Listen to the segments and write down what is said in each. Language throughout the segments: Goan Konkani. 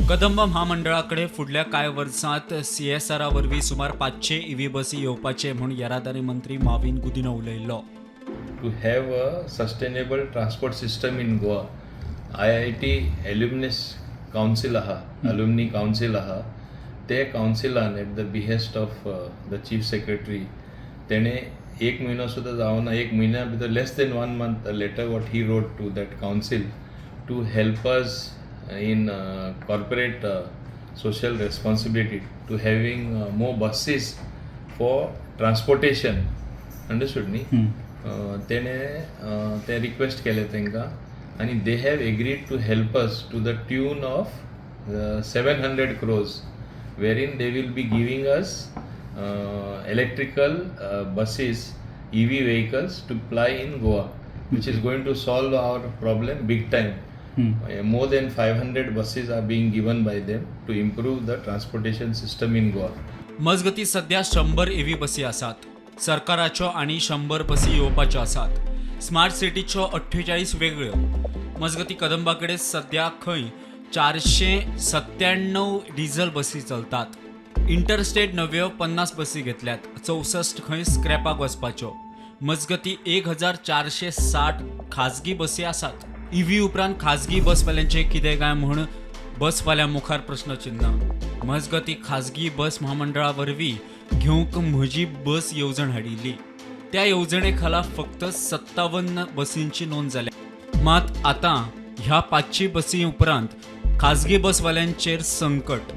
कदंब म्हामंडळा कडेन फुडल्या कांय वर्सांत सीएसआरा वरवीं सुमार 500 ईव्ही बसी येवपाचे म्हूण येरादारी मंत्री Mauvin Godinho उलयल्लो. To have a sustainable transport system in Goa, IIT alumnus council आहा, alumni council आहा, ते कावन्सिलान at the behest of the chief secretary तेणे एक म्हयनो सुद्दां जावना, एक म्हयन्या भितर, less than one month later, what he wrote to that council to help us in corporate social responsibility to having more buses for transportation, understood न्ही? तेणे तें रिक्वेस्ट केलें तांकां आनी they have agreed to help us to the tune of 700 crores, wherein they will be giving us electrical buses, EV vehicles to ply in Goa, which is going to solve our problem big time. More than 500 buses are being given by them to improve the transportation system in Goa. मजगती, सध्या 100 ईव्ही बसी आसात. सरकाराच्यो आनी 100 बसी येवपाच्यो आसात. स्मार्ट सिटीच्यो 48 वेगळ्यो. मजगती, कदंबा कडेन सध्या खंय 497 डिझल बसी चलतात. इंटरस्टेट नव्यो 50 बसी घेतल्यात, 64 खंय स्क्रॅपाक वचपाच्यो. मजगती, 1460 खाजगी बसी आसात. ईव्ही उपरांत खाजगी बसवाल्यांचे कितें काय म्हूण बसवाल्या मुखार प्रश्नचिन्ह. मजगती, खाजगी बस म्हामंडळा वरवीं घेवंक म्हजी बस येवजण हाडिल्ली. त्या येवजणे खाला फक्त 57 बसींची नोंद जाल्या. मात आतां ह्या 500 बसी उपरांत खाजगी बसवाल्यांचेर संकट.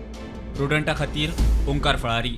प्रुडंटा खातीर ओंकार फळारी.